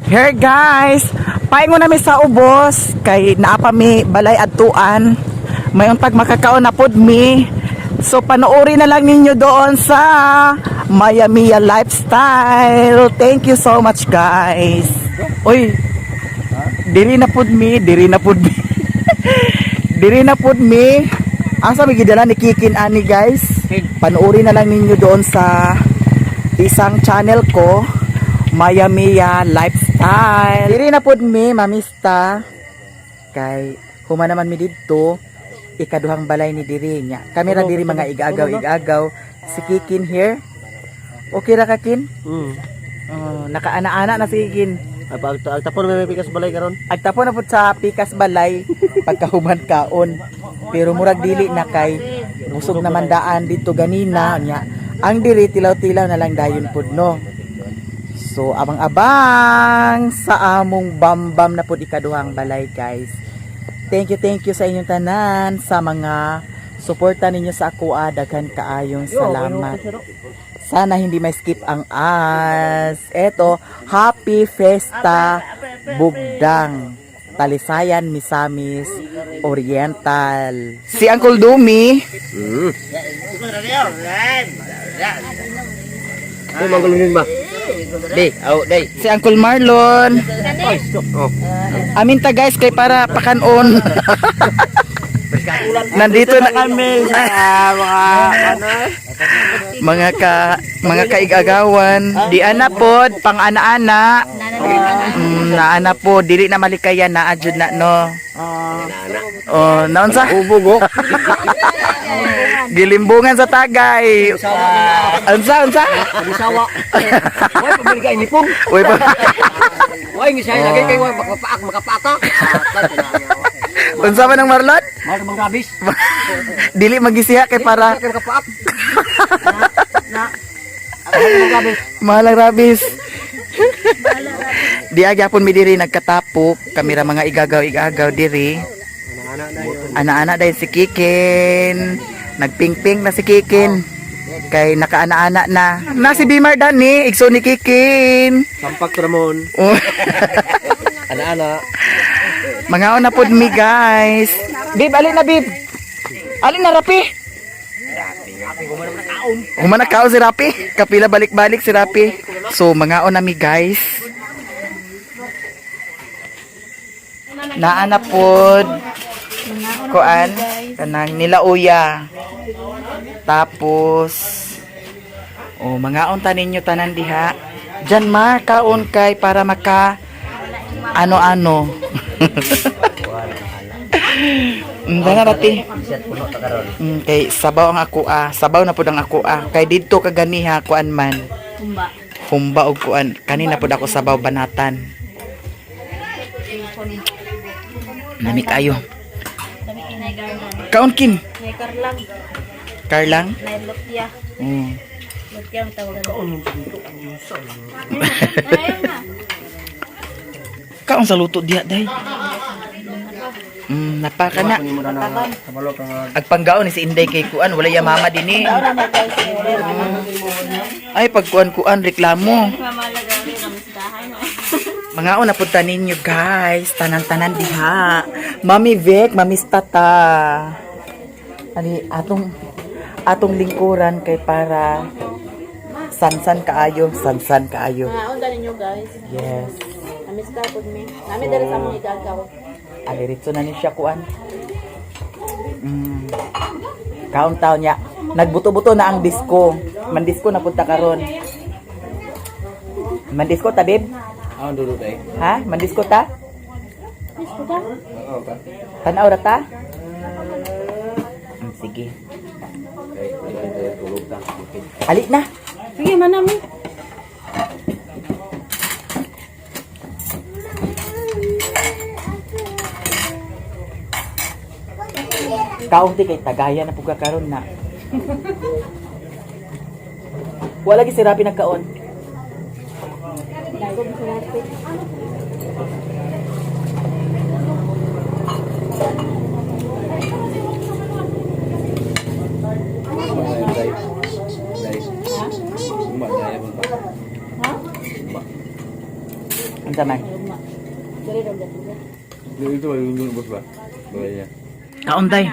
Here guys, paingon nami sa ubos kay naa pa mi balay adtuan. May untag makakaon na pod mi. So panoorin na lang ninyo doon sa Maya Mia Lifestyle. Thank you so much, guys. Uy, diri na pod mi, diri na pod mi. Diri na pod mi. Asa mi gidala ni Kikin ani, guys? Panoorin na lang ninyo doon sa isang channel ko, Maya Mia Lifestyle. Diri na pod mi, mamista. Kay human naman mi didto, ikaduhang balay ni diri nya. Kami ra diri mga igagaw igagaw. Si Kikin here. Okay ra ka, Kin? Mm. Oh, nakaana-ana na si Kikin. Ay, pag agtapon may pikas balay karon. Agtapon na pud sa pikas balay pagkahuman kaon. Pero murag dili na kay busog naman daan dito ganina nya. Ang diri tilaw-tilaw na lang dayon pud, no. So abang-abang sa among bambam na pud ikaduhang balay, guys. Thank you sa inyong tanan sa mga suporta ninyo sa ako ah. Daghan kaayong salamat. Sana hindi may skip ang ads. Eto, Happy Festa Bugdang. Talisayan, Misamis Oriental. Si Uncle Dumi, Ay, manggulunin ba? Di, aw, day. Si Uncle Marlon. Ay, stop. Oh. Amin ta guys kay para pakanon. Nandito na Kami sa mga ano. Mga kaigagawan. Di ana pod pang ana-ana. Naana po dili na malikayan na jud na, no. Oh, naunsa? Ubugo. Gilimbungan sa tagay. Unsa, unsa? Sawa. Way pabili ka inipon. Uy, pa. Way ngisay lagi kay way makapaak makapaaka. Unsa man ang Marlon? Mahal bang rabis? Dili magisiha kay para Kay makapaak. Na. Mahal bang rabis? Mahal ang rabis. Di gyapon mi diri nagkatapok, kami ra mga igagaw-igagaw diri. Ana-ana dahil si Kikin. Nagpingping na si Kikin. Kay nakaana-ana na. Na si Bimar Dani, igso ni Kikin. Sampak ramon. Oh. Ana-ana. Mga na pod mi, guys. Bib, alin na, Bib? Alin na, Rapi? Human na kaon si Rapi. Kapila balik-balik si Rapi. So, mga na mi, guys. Naa na pod. Kuan, kanang nilauya. Tapos, oh, mga unta ninyo tanan diha. Diyan ma, kaon kay para maka ano-ano. Dana rati. Kay sabaw ang ako ah. Sabaw na pud ang ako ah. Kay didto kaganiha kuan man. Humba. Humba og kuan. Kanina pud ako sabaw banatan. Nami kayo. Dami inay garlan. Kaon kin. Nay karlang. Karlang. Nay lutya. Lutya ang tawag. Ayun na. Kaon sa luto diha day. Napaka na. Kabalo ka nga. Agpanggaon ni si Inday kay kuan, wala ya mama dinhi. Ay pagkuan kuan reklamo. Mamalagawi kami sa dahan. Mga una punta ninyo guys, tanan-tanan diha. Mami Vic, Mami Tata. Ani atong atong lingkuran kay para sansan kaayo, sansan kaayo. Mga unta ninyo, guys. Yes. Amis ka pud mi. Nami dali sa among igagaw. Aliritso na ni siya kuan. Kaon taon niya. Nagbuto-buto na ang disco. Mandisko na punta karon. Mandisko ta, babe? Ah, dulo day. Ha? Mandisko ta? Miss ko ta? Oo ka. Tanaw ra ta? Sige. Kay tulog ta. Ali na. Sige manami. Kaunti kay tagaya na puga karon na. Wala gi si Rapi nagkaon. Dagom sa rapi. Day. Day. Humba day man pa. Ha? Humba. Ang Unsa man? Dito ba yung boss ba? Balay niya. Kaunday.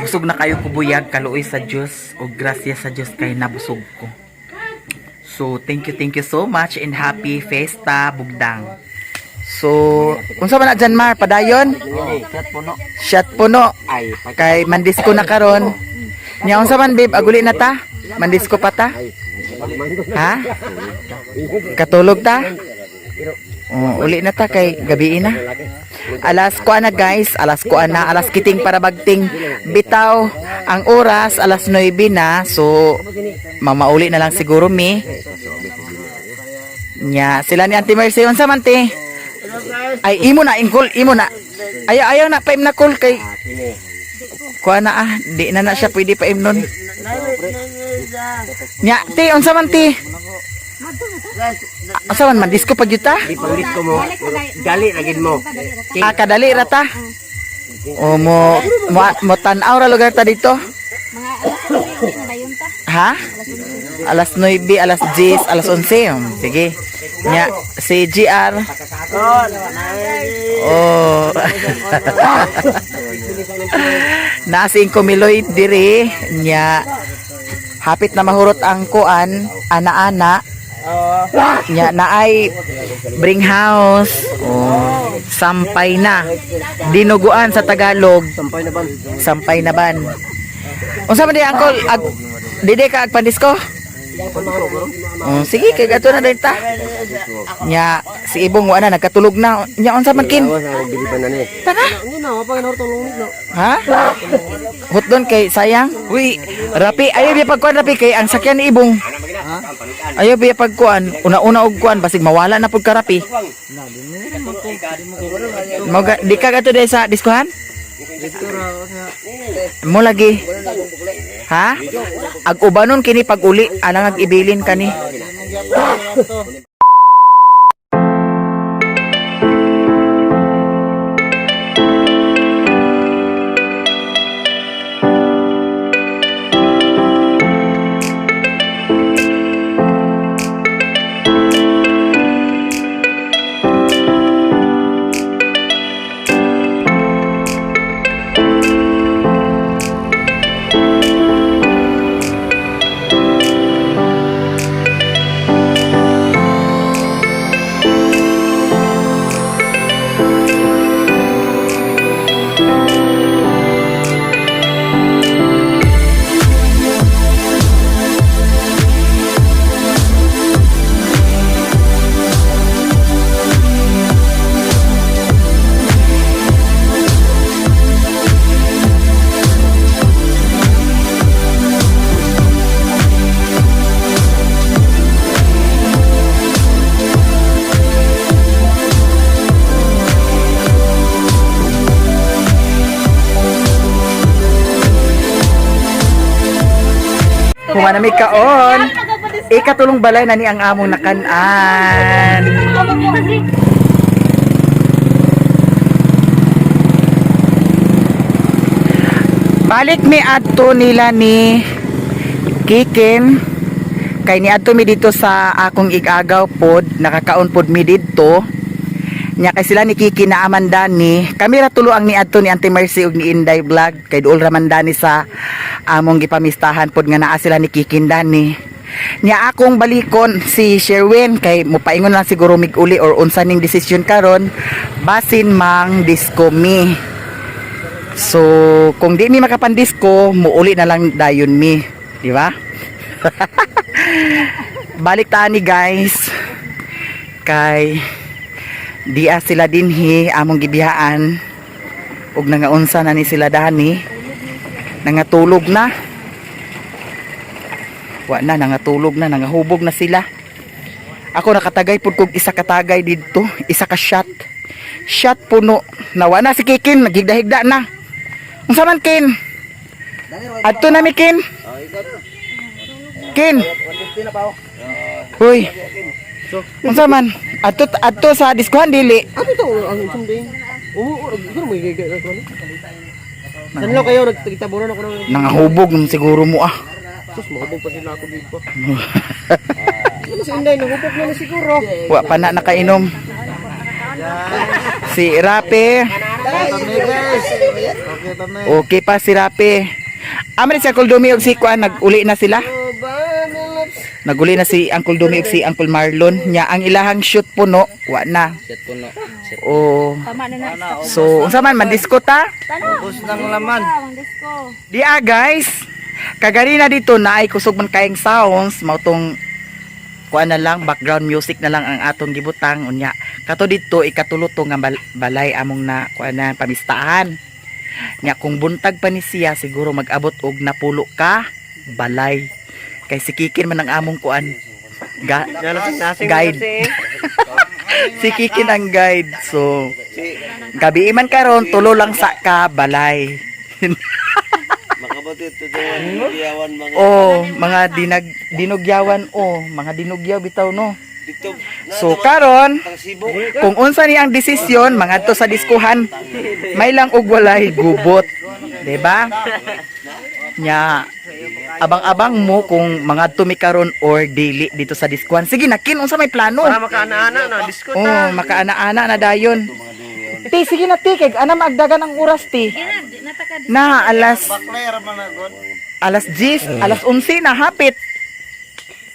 Busog na kayo kubuyag, kaluoy sa Dios o grasya sa Dios kay nabusog ko. So, thank you so much and happy Festa Bugdang. So, unsa man na dyan, Mar? Padayon? Shot puno. Kay mandisko na karon. Nya unsa man, babe? Aguli na ta? Mandisko pa ta? Ha? Katulog ta? Oh, uli na ta kay gabi na. Alas kuan na guys, alas kuan na, alas kiting para bagting bitaw. Ang oras alas 9 na, so mamauli na lang siguro mi. Nya, sila ni Auntie Mercy unsa man te? Ay imo na ingkol, imo na. Ayaw ayaw na paim na call kay kuan na ah, di na na siya pwede paim nun. Nya, te unsa man te? Unsa man man disco pag yuta? Di panglit ko mo. Dali lagin mo. Ah, kadali ra ta. O mo mo, mo tan-aw ra lugar ta dito. Ha? Alas 9, alas 10, alas 11. Sige. Nya si GR. Oh. Nasa Kumiloy diri nya hapit na mahurot ang kuan ana-ana nya naay bring house, oh, sampay na dinuguan sa Tagalog, Sampay na ban. Sampay na ban. Unsa man di, uncle, ag dide ka agpandisko? Oh, sige kay gato na din ta. Nya si Ibong wa na, nagkatulog na. Nya unsa man kin? Awas ang biliban na ni. Tara. Ano na, pag tulong no. Ha? Hotdon kay sayang. Uy, Rapi, ayaw biya pagkuan, Rapi, kay ang sakyan ni Ibong. Ayaw biya pagkuan, una-una og kuan basig mawala na pud ka, Rapi. Mo di ka gato dahil sa diskuhan? Mo lagi. Ha? Ag ubanon kini pag uli, alang ag ibilin kani. Human na may kaon. Ikatulong balay na ni ang among nakan-an. Balik mi adto nila ni Kikin kay ni adto mi dito sa akong igagaw pod, nakakaon pod mi didto. Nya kay sila ni Kiki na amandani, kami ra tulo ang niadto ni Auntie Mercy ug ni Inday Vlog kay duol ra man dani sa among gipamistahan pod nga naa sila ni Kikin dani. Nya akong balikon si Sherwin kay mopaingon lang siguro mig uli or unsa ning desisyon karon basin mang disco mi. So, kung di mi makapandisko, muuli na lang dayon mi, di ba? Balik ta ni guys. Kay diya sila dinhi among gibihaan ug nangaunsa na ni sila dani. Nangatulog na. Wa na, nangatulog na, nangahubog na sila. Ako nakatagay pud kog isa katagay didto, isa ka shot. Shot puno. Nawa na si Kikin, naghigda-higda na. Unsa man Kin? Adto na mi Kin. Kin. Hoy. Unsa man? Adto adto sa diskuhan dili. Ano to ang sunding? Oo, siguro may gigay ko. Sanlo kayo nagtabunan ako ng Nangahubog naman siguro mo ah. Sus, mahubog pa sila ako dito. Ano sa Inday, nahubog na na siguro. Wa pa na nakainom. Si Rape. Okay pa si Rape. Amo ni si Uncle Domi og si Kuan, nag-uli na sila. Naguli na si Uncle Domi og si Uncle Marlon. Nya ang ilahang shoot puno, wa na. Set puno. Set. Oh. Tama na na. So, unsa man man disco ta? Ubos ng laman. Disco. Di ah, guys. Kagarina dito na ay kusog man kayong sounds mao tong kuan na lang, background music na lang ang atong gibutang. Unya kato dito ikatulo to nga balay among na kuan na pamistahan. Nya kung buntag pa ni siya, siguro mag-abot og napulo ka balay kay si Kikin man ang among kuan guide. Si Kikin ang guide. So gabi man karon, tulo lang sa ka balay. Makabati ito doon, biyawan mga Oh, mga dinugyawan, oh, mga dinugyaw bitaw, no. dito. So karon, Sibo. kung unsa ni ang desisyon, mangadto sa diskuhan, may lang og walay gubot, 'di ba? Nya abang-abang mo kung mangadto mi karon or dili dito sa diskuhan. Sige na kin, unsa may plano? Para makaana-ana na, disco Oh, makaana-ana na dayon. Ti, sige na ti, kay ana maagdagan ang oras ti. Na alas 10, alas 11 na hapit.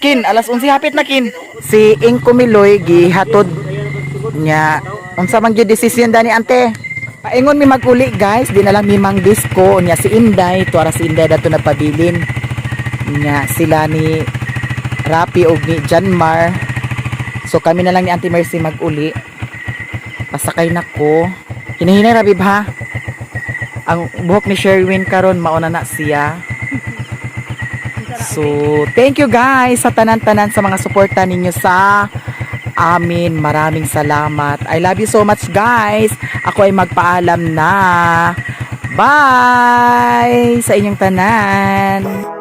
Kin, alas 11 hapit na kin. Si Ingko Miloy gihatod niya. Unsa man gyud desisyon dani, ante? Paingon mi maguli guys, di na lang mi mang disco niya si Inday, tuara si Inday dato nagpabilin. Nya sila ni Rapi og ni Janmar. So kami na lang ni Auntie Mercy maguli. Pasakay na ko. Hinahinay ra bib ha. Ang buhok ni Sherwin karon mauna na siya. So, thank you guys sa tanan-tanan sa mga suporta ninyo sa amin. Maraming salamat. I love you so much guys. Ako ay magpaalam na. Bye sa inyong tanan.